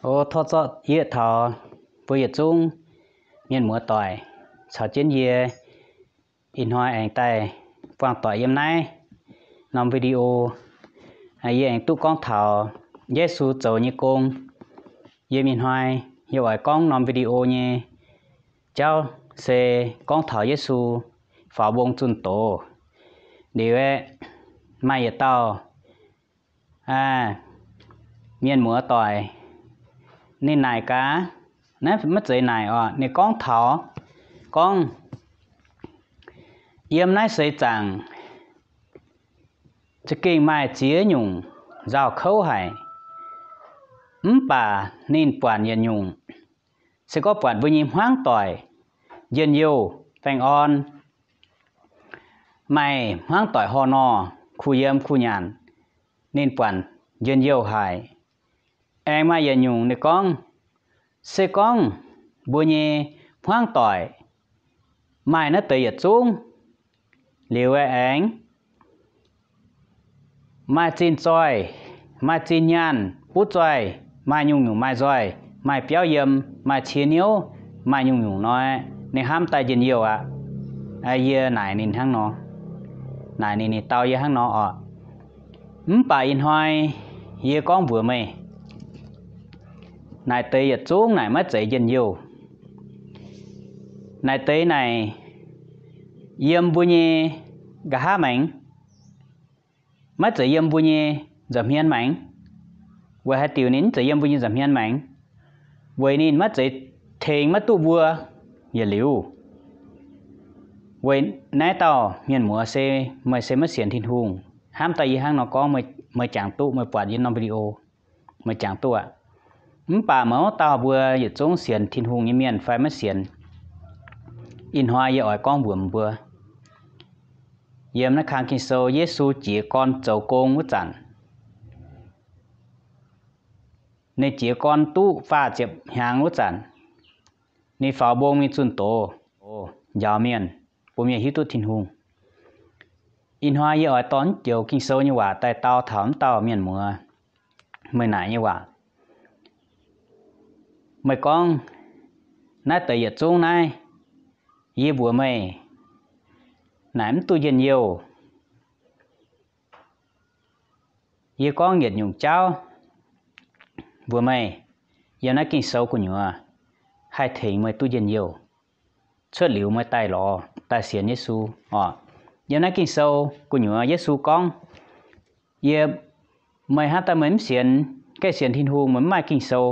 O, tov zorqv yieqv taux mbuo yietc zungv mienh muoz doic caux jienv yie ih hnoi aengx daaih buangh doic yiem naaiv norm video. Yie aengx duqv gorngv taux Yesu zoux nyei gong. Yiem ih hnoi yie oix gorngv norm video nyei jauv se gorngv taux Yesu faaux mbong zunh doz. Liuz aeqv, maaih yietc dauh mienh muoz doic ninh naaic gaax, naaiv maiv zeiz naaic oc, ninh gorngv taux gorngv, yiem naaiv seix zaangc za'gengh maaih ziex nyungc nzauh kouv haic, mv baac ninh buatc yietc nyungc se gorngv buatc mbuo nyei hmuangv doic njien-youh baengh orn. Maaih hmuangv doic horh nor, kuh yiem kuh nyanc, ninh buatc njien-youh haic. Aengx maaih yietc nyungc ninh gorngv, se gorngv mbuo nyei hmuangv doic maaih naaiv deix yietc zungv liuz aeqv, aengx maaih zinh zoih, maaih zinh nyaanh butv zoih, maaih nyungc-nyungc maaih nzoih, maaih biauv yiem, maaih cie niouv, maaih nyungc-nyungc nor, ninh hnamv daaih njien-youh aqv. Yie naaic ninh hnangv nor, naaic ninh, ninh dau yie hnangv nor oc. Mv baac ih hnoi yie gorngv mbuox meih, naaic deix yietc zungv naaic maiv zeiz njien-youh. Naaic deix naaic yiem mbuo nyei nqa'haav maengx, maiv zeiz yiem mbuo nyei nza'hmien maengx. Weic haaix diuc ninh mv zeiz yiem mbuo nyei nza'hmien maengx? Weic ninh maiv zeiz tengx maiv duqv mbuo yietc liuz. Weic naaiv dauh mienh muoz se, meih se maiv sienx Tin-Hungh. Hnamv daaih yie hnangv nor gorngv, meih jangx duqv, meih buatc yie norm video, meih jangx duqv aqv. Mv baac mouz dauh mbuo yietc zungv sienx Tin-Hungh nyei mienh fai maiv sienx, ih hnoi yie oix gorngv mbuox mbuo, yiem naaiv kang Ging-Sou Yesu jiez gorn zoux gong wuov zanc, ninh jiez gorn duqv faah ziepc hnyangx wuov zanc, ninh faaux mbong mingh zunh doz, njaaux mienh, bun mienh hiuv duqv Tin-Hungh. Ih hnoi yie oix dorh naaiv joux Ging-Sou nyei waac daaih dau taux naaiv dauh mienh muoz, meih naaic nyei waac. Meih gorngv, naaiv deix yietc zungv naaiv, yie mbuox meih, naaic mv duqv njien-youh. Yie gorngv yietc nyungc jauv mbuox meih, yiem naaiv Ging-Sou gu'nyuoz haih tengx meih duqv njien-youh, cuotv liuz meih daaih lorz daaih sienx Yesu oc. Yiem naaiv Ging-Sou gu'nyuoz Yesu gorngv, yie, meih hnamv daaih meih mv sienx, gaengh sienx Tin-Hungh, meih mv maaih Ging-Sou.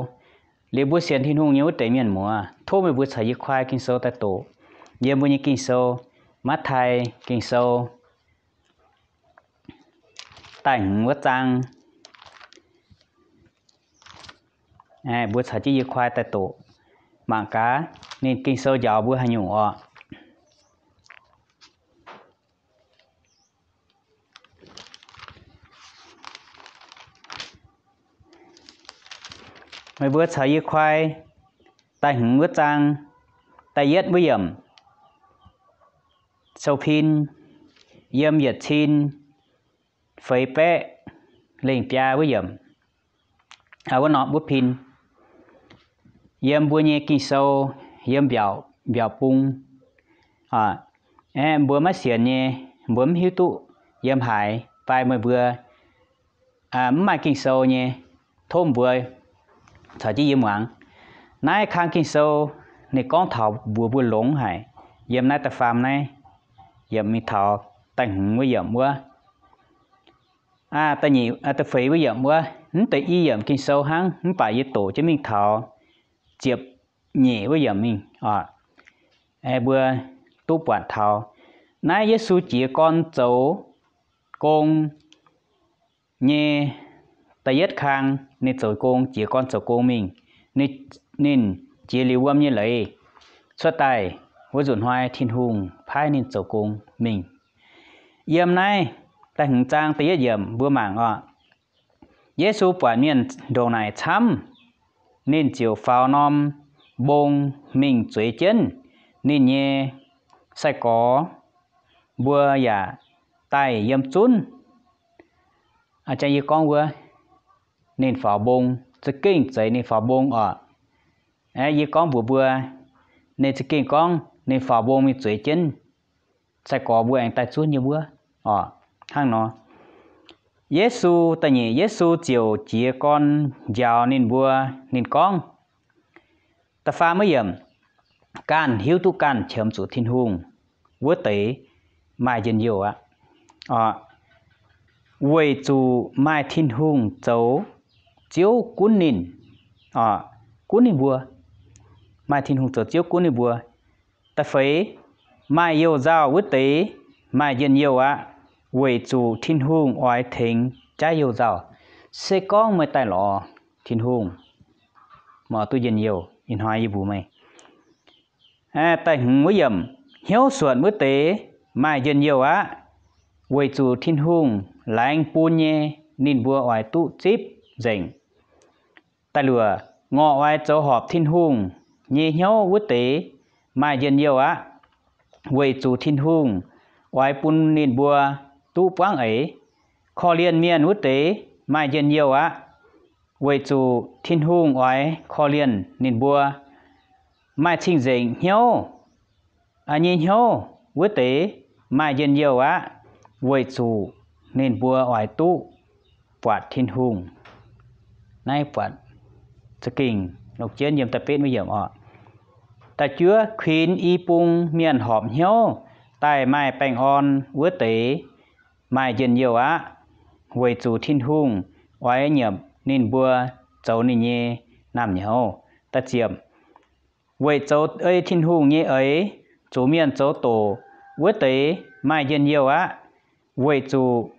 Liuz mbuo sienx Tin-Hungh nyei wuov deix mienh muoz, tov meih mbuo caux yie kuaai Ging-Sou daaih doqc. Yiem mbuo nyei Ging-Sou, Matv^taai Ging-Sou da'hmz wuov zaang, mbuo caux jienv yie kuaai daaih doqc, mangc gaax ninh Ging-Sou njaaux mbuo haaix nyungc oc. Meih mbuo caux yie kuaai da'hmz wuov zaang, da'yietv wuov yiemc, sou pin, yiem yietc cin feix baeqv lengh biaa wuov yiemc, wuov norm wuov pin, yiem mbuo nyei Ging-Sou, yiem mbiaauc, mbiaauc bung. Aeqv, mbuo maiv sienx nyei, mbuo mv hiuv duqv yiem haaix fai meih mbuo mv maaih Ging-Sou nyei, tov mbuo caux jienv yie muangx. Naaiv kang Ging-Sou ninh gorngv taux mbuox mbuo longx haic. Yiem naaiv da'faam naaiv yiemc mingh taux da'hmz wuov yiemc wuov, da'nyeic, da'feix wuov yiemc wuov, mv deix i yiemc Ging-Sou hnangv, mv baac yie doqc jienv mingh taux ziepc nyeic wuov yiemc mingh oc. Mbuo duqv buatc taux naaiv Yesu jiez gorn zoux gong nyei da'yietv kang, ninh zoux gong, jiez gorn zoux gong mingh, ninh jiex liuz wuom nyei leiz cuotv daaih wuov nzunc hnoi, Tin-Hungh paaiv ninh zoux gong mingh. Yiem naaiv da'hmz zaang da'yietv yiemc mbuo mangc oc. Yesu buatc mienh ndongc naaic camv, ninh ziouc faaux norm mbong mingh zueiz jienv ninh nyei sai-gorx, mbuo yaac daaih yiem zunv. Yie gorngv wuov, ninh faaux mbong za'gengh zeiz ninh faaux mbong oc. Yie gorngv mbuox mbuo, ninh za'gengh gorngv ninh faaux mbong mingh zueiz jienv, sai-gorx mbuo aengx daaih zuov yie wuov oc. Hnangv nor, Yesu, da'nyeic Yesu ziouc jiez gorn njaaux ninh mbuo. Ninh gorngv, da'faam yiemc, ganh hiuv duqv ganh qiemx zuqc Tin-Hungh wuov deix maaih njien-youh aqv. Weic zuqc maaih Tin-Hungh zoux Ziouv gunv ninh, gunv ninh mbuo. Maaih Tin-Hungh zoux Ziouv gunv ninh mbuo. Da'feix, maaih you-nzauh wuov deix maaih njien-youh aqv, weic zuqc Tin-Hungh oix tengx jaiv you-nzauh. Se gorngv meih daaih lorz Tin-Hungh, meih duqv njien-youh. Ih hnoi yie mbuox meih. Da'hmz wuov yiemc, hnyouv suonc wuov deix maaih njien-youh aqv, weic zuqc Tin-Hungh laengz bun nyei ninh mbuo oix duqv zipv nzengc. Da'luoqc, ngorc oix zoux horpc Tin-Hungh nyei hnyouv wuov deix maaih njien-youh aqv, weic zuqc Tin-Hungh oix bun ninh mbuo duqv buangv eix. Korv-lienh mienh wuov deix maaih njien-youh aqv, weic zuqc Tin-Hungh oix korv-lienh ninh mbuo. Maaih cing-nzengc hnyouv nyei hnyouv wuov deix maaih njien-youh aqv, weic zuqc ninh mbuo oix duqv buatc Tin-Hungh. Naaiv buatc za'gengh longc jienv yiem da'betv wuov yiemc oc. Da'juov, kuinx i bung mienh horpc hnyouv daaih maaih baengh orn wuov deix maaih njien-youh aqv, weic zuqc Tin-Hungh oix nyiemc ninh mbuo zoux ninh nyei naamh nyouz. Da'ziepc, weic zoux ei Tin-Hungh nyei eix zuqc mienh zoux doqc wuov deix maaih njien-youh aqv, weic zuqc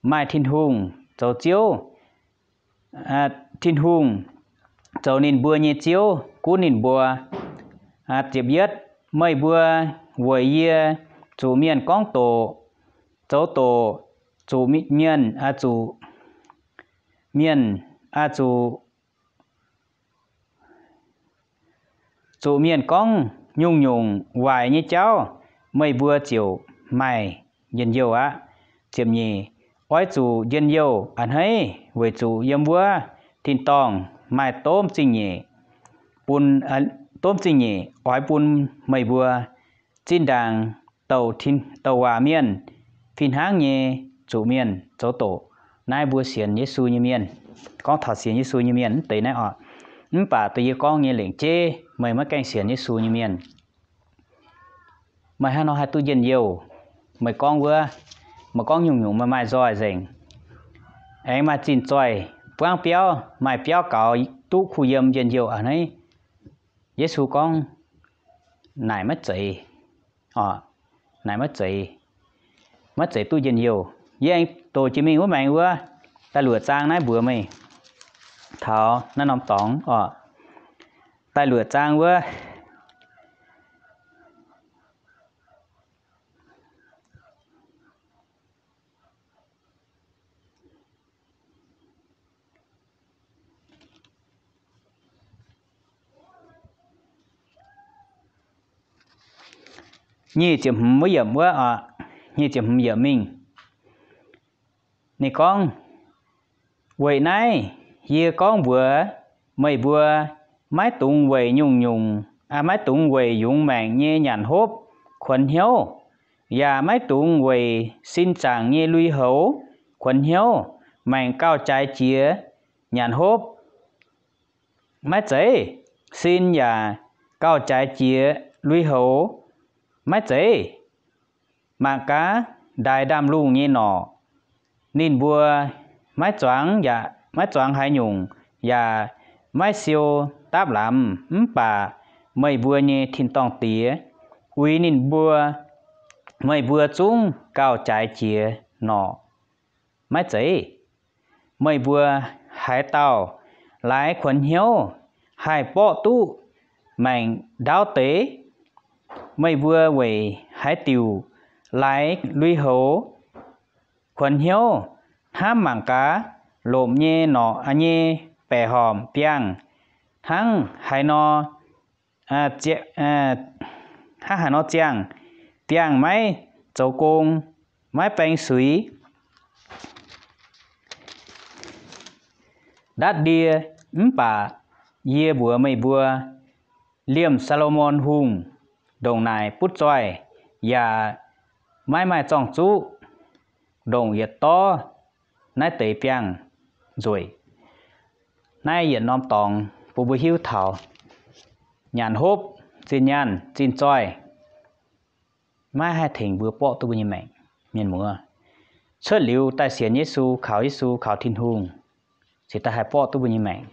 maaih Tin-Hungh zoux Ziouv. Tin-Hungh zoux ninh mbuo nyei Ziouv gunv ninh mbuo. Ziepc yietv, meih mbuo weic yie zuqc mienh gorngv doqc, zoux doqc, zuqc mienh, zuqc mienh, zuqc zuqc mienh gorngv nyungc-nyungc waaic nyei jauv, meih mbuo ziouc maaih njien-youh aqv. Ziepc nyeic, oix zuqc njien-youh a'hneiv weic zuqc yiem wuov tin-dorngh maaih domh zingh nyeic bun, domh zingh nyeic oix bun meih mbuo zinh ndaangc douc waac mienh fih hnangv nyei zuqc mienh zoux doqc. Naaiv mbuo sienx Yesu nyei mienh, gorngv taux sienx Yesu nyei mienh mv deix naaiv oc. Mv baac dongh yie gorngv nyei lengc jeiv meih maiv gaengh sienx Yesu nyei mienh, meih hnangv nor haih duqv njien-youh? Meih gorngv wuov, meih gorngv nyungc-nyungc meih maaih nzoih nzengc, aengx maaih zinh zoih buangv biauv, maaih biauv gaux duqv kuh yiem njien-youh a'hneiv. Yesu gorngv, naaic maiv zeiz, naaic maiv zeiz, maiv zeiz duqv njien-youh. Yie aengx doqc jiex mingh wuov maengx wuov, da'luoqc zaang naaiv mbuox meih taux naaiv norm dorngx oc. Da'luoqc zaang wuov, nyic ziepc hmz wuov yiemc wuov oc, nyic ziepc hmz yiemc mingh. Ninh gorngv, weic naaiv yie gorngv mbuox meih mbuo, maiv dungx weic nyungc-nyungc, maiv dungx weic yungz maengc nyei nyanc hopv kuonx hnyouv, yaac maiv dungx weic sin zaangc nyei lui-houx kuonx hnyouv, maengc gauh jaaix jiex nyanc hopv maiv zeiz, sin yaac gauh jaaix jiex lui-houx maiv zeiz. Mangc gaax, ndaix ndaamv-lungh nyei norqc, ninh mbuo maiv zuangx, maiv zuangx haaix nyungc, yaac maiv siou dapv lamz, mv baac meih mbuo nyei tin-dorngh Diex uix ninh mbuo, meih mbuo zungv gauh jaaix jiex norqc maiv zeiz? Meih mbuo haaix dauh laaix kuonx hnyouv haih mborqv duqv maengc ndaauv deix? Meih mbuo weic haaix diuc laaix lui-houx kuonx hnyouv? Hnamv mangc gaax, lomc nyei norqc nyei baeqc hormc biangh hnangv haaix nor, hnangv haaix nor ziangh, biangh maiv zoux gong, maiv baeng suix. ndatv ndie. Mv baac yie mbuox meih mbuo, liemh Saa^lo^morn Hungh ndongc naaic butv zoih yaac maiv maaih zorng-zuqv, ndongc yietc dorv naaiv deix biangh nzueic. Naaiv yietc norm dorngx bun mbuo hiuv taux nyanc hopv, zinh nyaanh, zinh zoih maiv haih tengx mbuo borqv duqv mbuo nyei maengc. Mienh muoz, cuotv liuz daaih sienx Yesu, kaux Yesu, kaux Tin-Hungh, cingx daaih haih borqv duqv mbuo nyei maengc,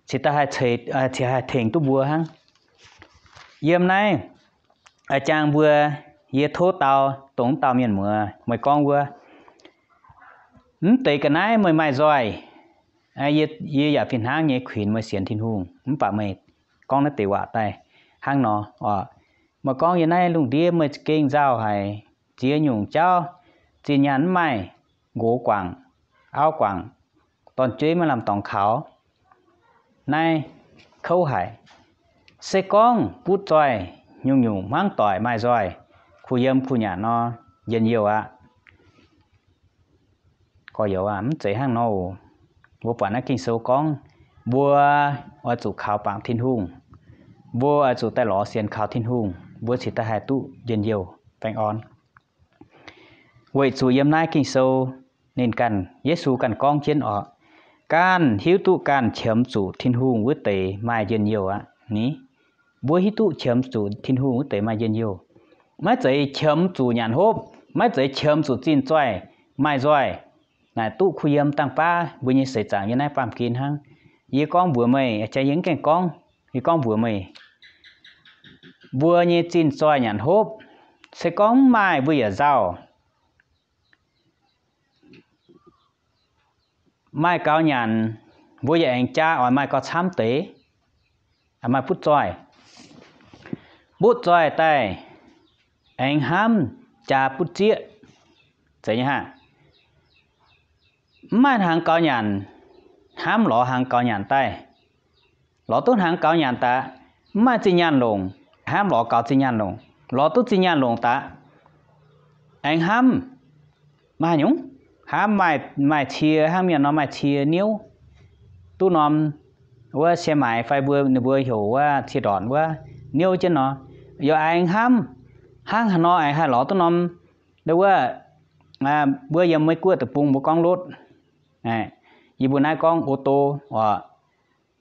cingx daaih haih ceix, cingx haih tengx duqv mbuo hnangv. Yiem naaiv a'jang mbuo, yie tov dau dongh wuov dauh mienh muoz, meih gorngv wuov, mv deix ga'naaiv meih maaih nzoih, yie yaac fih hnangv nyei kuinx meih sienx Tin-Hungh, mv baac meih gorngv naaiv deix waac daaih hnangv nor oc. Meih gorngv yie naaiv lungh ndiev meih za'gengh nzauh haic, ziex nyungc jauv, zinh nyaanh mv maaih, nqox guangc, auv guangc, dorn-jueiv maiv lamh dorngx kaux, naaiv kouv haic. Se gorngv butv zoih, nyungc-nyungc hmuangv doic maaih nzoih, kuh yiem kuh nyanc nor, njien-youh aqv. Gorx-youz aah, mv zeiz hnangv nor oc. Mbuo buatc naaiv Ging-Sou gorngv, mbuo oix zuqc kaux bangc Tin-Hungh. Mbuo oix zuqc daaih lorz sienx kaux Tin-Hungh, mbuo cingx daaih haih duqv njien-youh baengh orn. Weic zuqc yiem naaiv Ging-Sou ninh ganh, Yesu ganh gorngv jienv oc, ganh hiuv duqv ganh qiemx zuqc Tin-Hungh wuov deix maaih njien-youh aqv ni. Mbuo hiuv duqv qiemx zuqc Tin-Hungh wuov deix maaih njien-youh. Maiv zeiz qiemx zuqc nyanc hopv, maiv zeiz qiemx zuqc zinh zoih, maaih nzoih, naaic duqv kuh yiem dangh baav mbuo nyei seix zaangc yiem naaiv baamh gen hnangv. Yie gorngv mbuox meih, jang yie mv gaengh gorngv, yie gorngv mbuox meih, mbuo nyei zinh zoih nyanc hopv, se gorngv mv maaih mbuo yaac nzauh. Maaih gaux nyanc, mbuo yaac aengx jaa oix maaih gauh camv deix, maaih butv zoih. Butv zoih daaih aengx hnamv jaa butv zieqv, zeiz nyei haah? Mv maaih hnaangx gaux nyanc, hnamv lorz hnaangx gaux nyanc daaih. Lorz duqv hnaangx gaux nyanc daaih, mv maaih zinh nyaanh longc, hnamv lorz gaux zinh nyaanh longc. Lorz duqv zinh nyaanh longc daaih, aengx hnamv maaih haaix nyungc? Hnamv maaih, maaih cie, hnangv mienh nor maaih cie niouv duqv norm wuov cie maaiz fai mbuo, ninh mbuo heuc wuov cie ndortc wuov niouv jienv nor, yaac aengx hnamv hnangv haaix nor aengx haih lorz duqv norm wuov, mbuo yiem Meiv Guoqv deic-bung mbuo gorngv lotv, yie mbuo naaiv gorngv ô tô oc,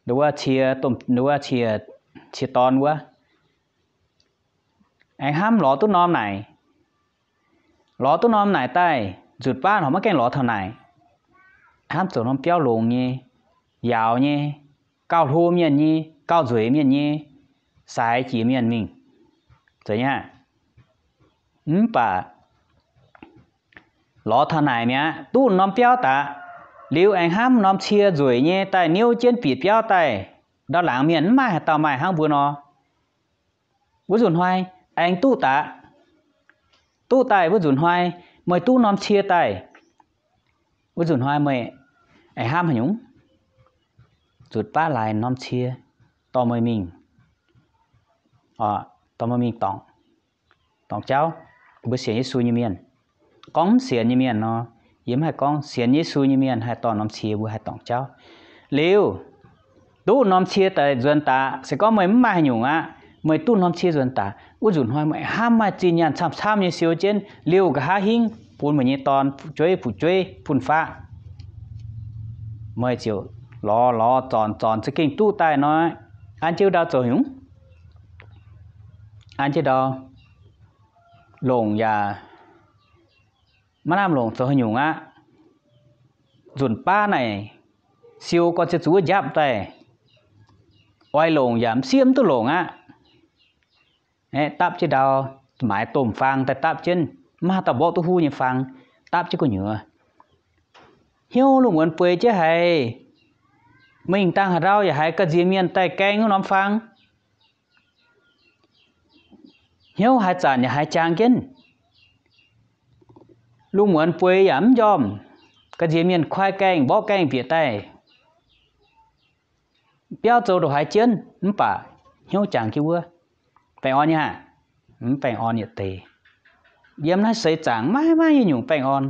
wuov cie, wuov cie, cie dorn wuov. Aengx hnamv lorz duqv norm naaic. Lorz duqv norm naaic daaih, nzutc baav horpc maiv gaengh lorz taux naaic. Hnamv zoux norm biauv longx nyei, yaauc nyei, gauh hlo mienh nyei, gauh nzueic mienh nyei, saaix jiex mienh mingh, zeiz nyei. Mv baac lorz taux naaic mi'aqv, duqv norm biauv daaih, liuz aengx hnamv norm cie nzueic nyei daaih niouv jienv bieqc biauv daaih, ndau laangz mienh mv maaih haaix dauh maaih hnangv mbuo nor. Wuov nzunc hnoi aengx duqv daaih, duqv daaih wuov nzunc hnoi, meih duqv norm cie daaih, wuov nzunc hnoi meih aengx hnamv haaix nyungc? Nzutc baav laaix norm cie dorh meih mingh, dorh meih mingh dorngc, dorngc jauv. Mbuo sienx Yesu nyei mienh, gorngv mv sienx nyei mienh nor, yie mv haih gorngv. Sienx Yesu nyei mienh haih dorh norm cie mbuo haih dorngc jauv. Liuz, duqv norm cie daaih nzuonx daaih, se gorngv meih mv maaih haaix nyungc aqv, meih duqv norm cie nzuonx daaih, wuov nzunc hnoi meih hnamv maaih zinh nyaanh camv-camv nyei siou jienv liouh nqa'haav hingv bun meih nyei dorn fu'jueiv fu'jueiv fun-faqv. Meih ziouc lorz lorz zornc zornc za'gengh duqv daaih nor, an jienv ndau zoux haaix nyungc? An jienv ndau longc yaac maiv lamh longc zoux haaix nyungc aqv. Nzunc baav naaic siou gorx-ziou zuqc wuov njapv daaih, oix longc yaac m'sieqv mv duqv longc aqv. Dapv jienv ndau, maaiz domh faang daaih dapv jienv, mv haaix dauh mborqv duqv huv nyei faang, dapv jienv gu'nyuoz. Hnyouv lungh muonz bueix jienv haiz, mingh dangh haaix ndau yaac haiz ga'nziex mienh daaih gaeng wuov norm faang. Hnyouv haaix zanc yaac haiz jangx jienv. Lungh muonz bueix yaac mv njormh, ga'nziex mienh kuaai gaengh mborqv gaengh bieqc daaih. Biauv zoux ndongc haaix jienv mv baac hnyouv jangx jienv wuov. Baengh orn nyei aqv? Mv baengh orn yietc deix. Yiem naaiv seix zaangc maiv maaih haaix nyungc baengh orn.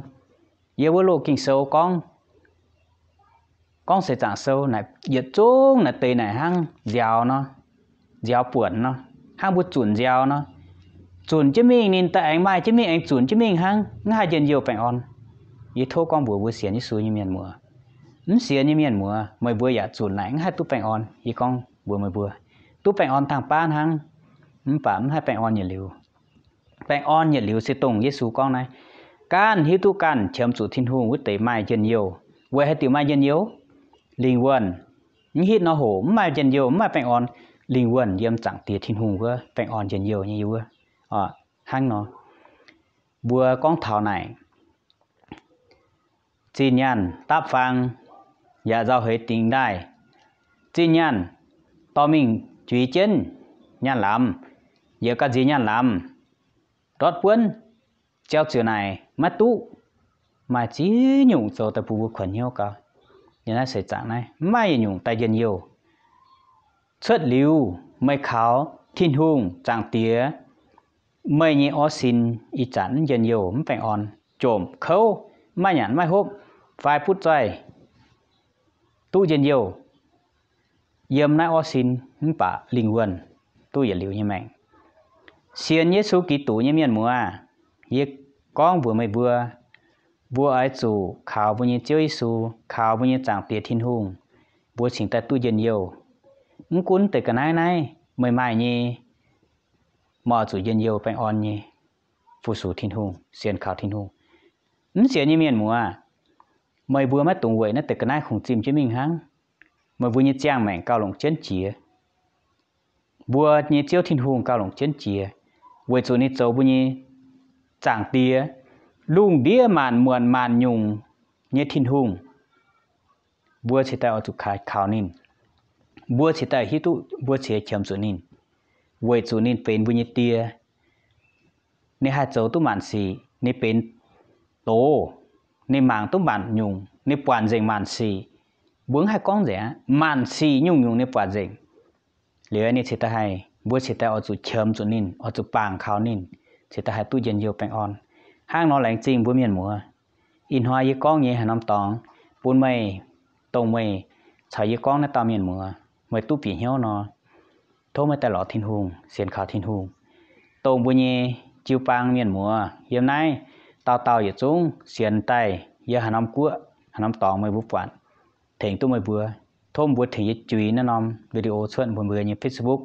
Yiem wuov loz Ging-Sou gorngv, Gorngv seix zaangc sou naaic yietc zungv naaic deix naaic hnangv nziaaux nor, nziaaux buonc nor, hnangv mbuo zunc nziaaux nor. Zunc jienv mingh ninh daaih aengx maaih jienv mingh, aengx zunc jienv mingh hnangv, mv haih njien-youh baengh orn. Yie tov gorngv mbuox mbuo sienx Yesu nyei mienh muoz, mv sienx nyei mienh muoz, meih mbuo yaac zunc naaic mv haih duqv baengh orn. Yie gorngv mbuox meih mbuo, duqv baengh orn dangh baav hnangv, mv baac mv haih baengh orn yietc liuz. Baengh orn yietc liuz se dongh Yesu gorngv naaiv, ganh hiuv duqv ganh qiemx zuqc Tin-Hungh wuov deix maaih njien-youh. Weic haaix diuc maaih njien-youh? Lingh wuonh. Mv hitv nor hoc mv maaih njien-youh, mv maaih baengh orn. Lingh wuonh yiem Zaangc Diex Tin-Hungh wuov baengh orn njien-youh nyei wuov. Hnangv nor, mbuo gorngv taux naaic, zinh nyaanh dapv faang yaac nzauh heix dingx ndaaih. Zinh nyaanh dorh mingh juix jienv nyaanh lamz, yaac ga'nziex nyaanh lamz ndortv buonv, ziouc ziouc naaic maiv duqv. Maaih ziex nyungc zoux daaih bun mbuo kuonx hnyouv gau. Yiem naaiv seix zaangc naaiv mv maaih yietc nyungc daaih njien-youh. Cuotv liuz meih kaux Tin-Hungh Zaangc Diex, meih nyei orv sin ih zanc mv njien-youh, mv baengh orn, jomc kouv, mv maaih nyanc mv maaih hopv, fai butv zoih, duqv njien-youh yiem naaiv orv sin, mv baac lingh wuonh duqv yietc liuz nyei maengc. Sienx Yesu Giduc nyei mienh muoz aah, yie gorngv mbuox meih mbuo, mbuo oix zuqc kaux mbuo nyei Ziouv Yesu, kaux mbuo nyei Zaangc Diex Tin-Hungh, mbuo cingx daaih duqv njien-youh. Mv gunv deix ga'naaiv naaiv meih maaih nyei, meih oix zuqc njien-youh baengh orn nyei, fu-sux Tin-Hungh, sienx kaux Tin-Hungh. Mv sienx nyei mienh muoz aah, meih mbuo maiv dungx weic naaiv deix ga'naaiv kungx zimh jienv mingh hnangv. Meih mbuo nyei ziangh maengc gauh longc jienv jiex. Mbuo nyei Ziouv Tin-Hungh gauh longc jienv jiex, weic zuqc ninh zoux mbuo nyei Zaangc Diex, lungh ndiev maanc muonc maanc nyungc nyei Tin-Hungh. Mbuo cingx daaih oix zuqc kaux ninh. Mbuo cingx daaih hiuv duqv mbuo cingx qiemx zuqc ninh, weic zuqc ninh benx mbuo nyei Die. Ninh haih zoux duqv maanc sic, ninh benx doz, ninh mangc duqv maanc nyungc, ninh buatc nzengc maanc sic. Mbuo mv haih gorngv nzengc aqv, maanc sic nyungc-nyungc ninh buatc nzengc. Liuz ninh cingx daaih haih, mbuo cingx daaih oix zuqc qiemx zuqc ninh, oix zuqc bangc kaux ninh, cingx daaih haih duqv njien-youh baengh orn. Hnangv nor laengz zingh mbuo mienh muoz. Ih hnoi yie gorngv nyei haaix norm dorngx bun meih, dongh meih caux yie gorngv naaiv dauh mienh muoz, meih duqv bieqc hnyouv nor, tov meih daaih lorz Tin-Hungh, sienx kaux Tin-Hungh. Dongh mbuo nyei jiu-baang mienh muoz yiem naaiv dauh dauh yietc zungv sienx daaih, yiem haaix norm guoqv, haaix norm dorngx meih mbuo buatc, tengx duqv meih mbuo. Tov mbuo tengx yie juix naaiv norm video cuotv mbuo mbuo nyei Facebook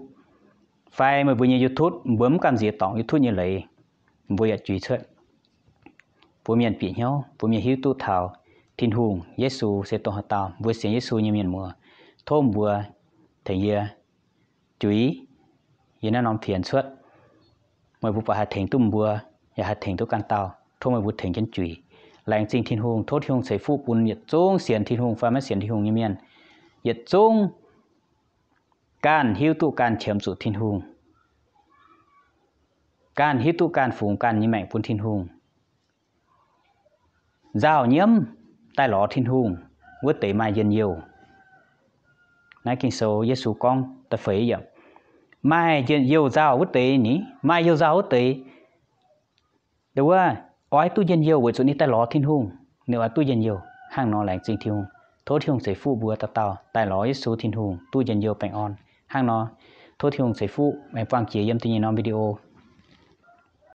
fai meih mbuo nyei YouTube. Mbuo mv gamh nziex dorngc YouTube nyei leiz, mbuo yaac juix cuotv bun mienh bieqc hnyouv, bun mienh hiuv duqv taux Tin-Hungh, Yesu se dongh haaix dauh. Mbuo sienx Yesu nyei mienh muoz, tov mbuo tengx yie juix yiem naaiv norm fienx cuotv. Meih mbuo buatc haih tengx duqv mbuo, yaac haih tengx duqv ganh dauh, tov meih mbuo tengx jienv juix. Laengz zingh Tin-Hungh. Tov Tin-Hungh ceix fuqv bun yietc zungv sienx Tin-Hungh fai maiv sienx Tin-Hungh nyei mienh, yietc zungv ganh hiuv duqv ganh qiemx zuqc Tin-Hungh, ganh hiuv duqv ganh fungx ganh nyei maengc bun Tin-Hungh. Nzauh nyiemv daaih lorz Tin-Hungh wuov deix maaih njien-youh. Naaiv Ging-Sou Yesu gorngv da'feix yiemc, maaih njien-youh nzauh wuov deix ni, maaih youh nzauh wuov deix, wuov, oix duqv njien-youh weic zuqc ninh daaih lorz Tin-Hungh, ninh oix duqv njien-youh. Hnangv nor laengz zingh Tin-Hungh. Tov Tin-Hungh ceix fuqv mbuo dauh dauh daaih lorz Yesu Tin-Hungh duqv njien-youh baengh orn. Hnangv nor, tov Tin-Hungh ceix fuqv meih buangh jiex yiem da'nyeic norm video.